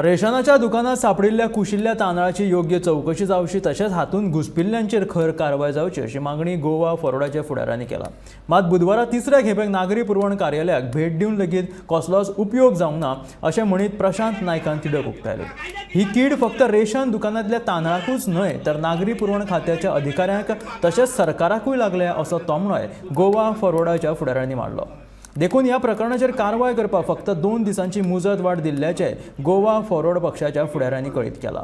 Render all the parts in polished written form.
रेशनाच्या दुकानात सापडिल्ल्या कुशिल्ल्या तांदळाची योग्य चवकशी जावची तशेंच हातूंत घुसपिल्ल्यांचेर खर कारवाय जावची अशी मागणी गोवा फॉरवर्डाच्या फुडाऱ्यांनी केला. मात बुधवारा तिसऱ्या खेपेक नागरी पुरवण कार्यालयाक भेट दिवन लेगीत कसलोच उपयोग जावंक ना अशें म्हणीत प्रशांत नायकान तिडक उक्तायली. ही कीड फक्त रेशन दुकानांतल्या तांदळाकूच न्हय तर नागरी पुरवण खात्याच्या अधिकाऱ्यांक तशेंच सरकाराकूय लागल्या असो तोमणोय गोवा फॉरवर्डाच्या फुडाऱ्यांनी मारलो. देखून ह्या प्रकरणाचेर कारवाय करपाक फक्त 2 दिसांची मुजत वाड दिल्ल्याचें गोवा फॉरवर्ड पक्षाच्या फुडाऱ्यांनी कळीत केलां.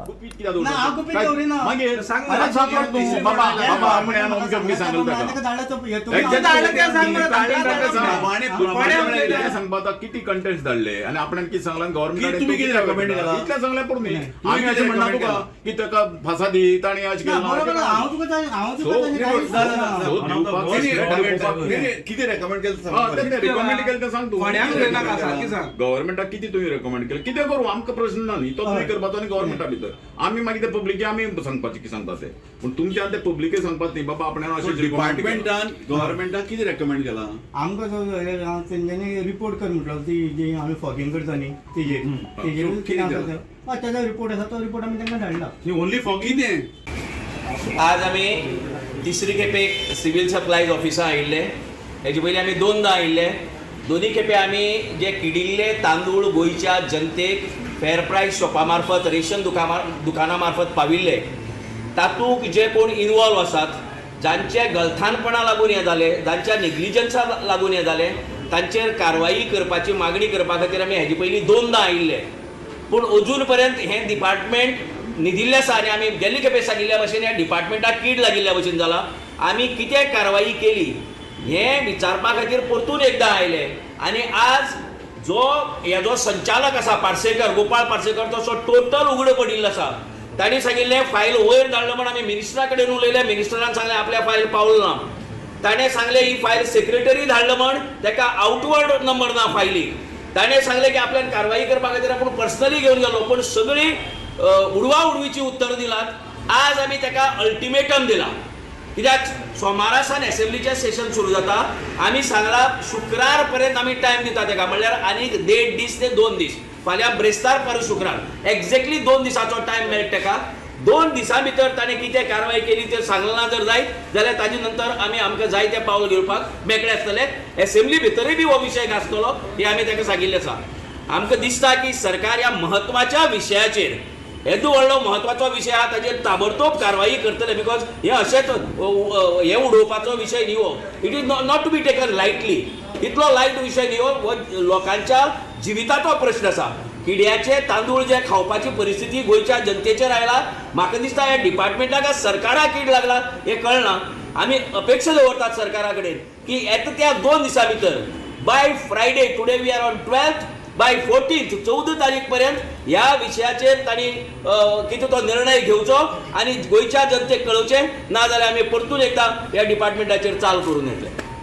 ना, हांव गुपीत दवरिना. मागीर सांग अरे सांग मरे तूं, बाबा बाबा आपणे अमके अमके सांगलें ताका. धाडला तो हे तुमी Exactly. धाडलं ते सांग मरे, धाडलं, किती धाडलं. कितें सांगपा आतां किती कंटेंट्स धाडले आनी आपणान कितें सांगलां गव्हर्मेंटान तुम्ही कितें recommend केलां? इतलें सांगलें पुरो न्ही. तुम्ही आमी अशें कितें म्हणना recommend तुका की ताका फांसा दी ताणें अशें ना, केलें बरोबर आहे. हांव तुका हांव तुका So, तशें कांयच सांगना. So, दिवपाक किती रेकमेंड केलं हा, तें रेकमेंड केलें तें सांग तूं. कोण्याक उलयनाका, सारकें सांग. गव्हर्मेंटाक कितें तुवें रेकमेंड केलें कितें करूं आमकां प्रश्न ना न्ही तो तुवें करपाचो आनी गव्हर्मेंटा भितर आमी मागीर ते पब्लिके आमी सांगपाचें कितें सांगता तें पूण तुमच्यान ते पब्लिके सांगपाच न्ही बाबा आपणें अशें डिपार्टमेंटान गव्हर्मेंटान किती रेकमेंड केला? आमकां जो हे आहा, तेंच्यांनी रिपोर्ट कर म्हटलो ती जी आमी फॉगिंग करता न्ही तेजेर तेजेर So, कितें आसा कितें तें हय तेजो रिपोर्ट आसा तो रिपोर्ट आमी तांकां धाडला. ओनली फॉर कितें? आज आमी तिसरी खेपेक सिवील सप्लायज ऑफिसां आयिल्ले. हेजे पयलीं आमी दोनदां आयिल्ले. दोनी खेपे आमी जे किडिल्ले तांदूळ गोंयच्या जनतेक फेर प्रायस शॉपा मार्फत रेशन दुकाना मार्फत पाविल्ले तातूंत जे कोण इनवॉल्व आसात, जांचे गलथानपणा लागून हें जालें, जांच्या नेग्लिजन्सा लागून हें जालें, तांचेर कारवाई करपाची मागणी करपा खातीर आमी हेजे पयलीं दोनदां आयिल्ले. पूण अजून पर्यंत हें डिपार्टमेंट न्हिदिल्लें आसा आनी आमी गेल्ले खेपे सांगिल्ल्या भशेन ह्या डिपार्टमेंटाक कीड लागिल्ल्या भशेन जाला. आमी कितें कारवाई केली हें विचारपा खातीर परतून एकदां आयले आनी आज जो हेजो संचालक आसा पार्सेकर, गोपाळ पार्सेकर, तसो टोटल उगडो पडिल्लो आसा. तांणी सांगिल्लें फायल वयर धाडलो म्हण आमी मिनिस्टरा कडेन उलयले. मिनिस्टरान सांगलें आपल्या फायल पावल ना. ताणें सांगलें ही फायल सेक्रेटरी धाडलो म्हण ताका आवटवर्ड नंबर ना फायलीक. ताणें सांगलें की आपल्यान कारवाई करपा खातीर आपूण पर्सनली घेवन गेलो, पूण सगळीं उडवा उडवीची उत्तरां दिलात. आज आमी ताका अल्टिमेटम दिला कित्याक सोमारा सावन एसेंब्लीचें सेशन सुरू जाता. आमी सांगला शुक्रार पर्यंत आमी टायम दिता ताका, म्हणल्यार आनीक 1.5 दीस ते 2 दीस. फाल्यां ब्रेस्तार परत शुक्रार एक्झॅक्टली 2 दिसाचो टायम मेळटा ताका. 2 दिसां भितर ताणें कितें कारवाय केली तें सांगलें ना जर जायत जाल्यार ताजे नंतर आमी आमकां जाय तें पावल घेवपाक मेकळे आसतले. एसेंब्ली भितरूय बी हो विशय गाजतलो हें आमी ताका सांगिल्लें आसा. आमकां दिसता की सरकार ह्या म्हत्वाच्या विशयाचेर, येदो व्हडलो म्हत्वाचो विशय आहा ताजेर ताबडतोब कारवाई करतले, because हें अशेंच हें उडोवपाचो विशय न्ही हो. It is not to be taken lightly. इतलो लायट विशय न्ही हो, हो लोकांच्या जिविताचो प्रश्न आसा. किड्याचे तांदूळ जे खावपाची परिस्थिती गोंयच्या जनतेचेर आयला, म्हाका दिसता ह्या डिपार्टमेंटाक सरकाराक कीड लागला हें कळना. आमी अपेक्षा दवरतात सरकारा कडेन की येता त्या 2 दिसां भितर, by Friday, today we are on 12th, by 14th, 14 तारीख पर्यंत ह्या विशयाचेर तांणी कितें तो निर्णय घेवचो आनी गोंयच्या जनतेक कळोवचें, ना जाल्यार आमी परतून एकदां ह्या डिपार्टमेंटाचेर चाल करून येतले.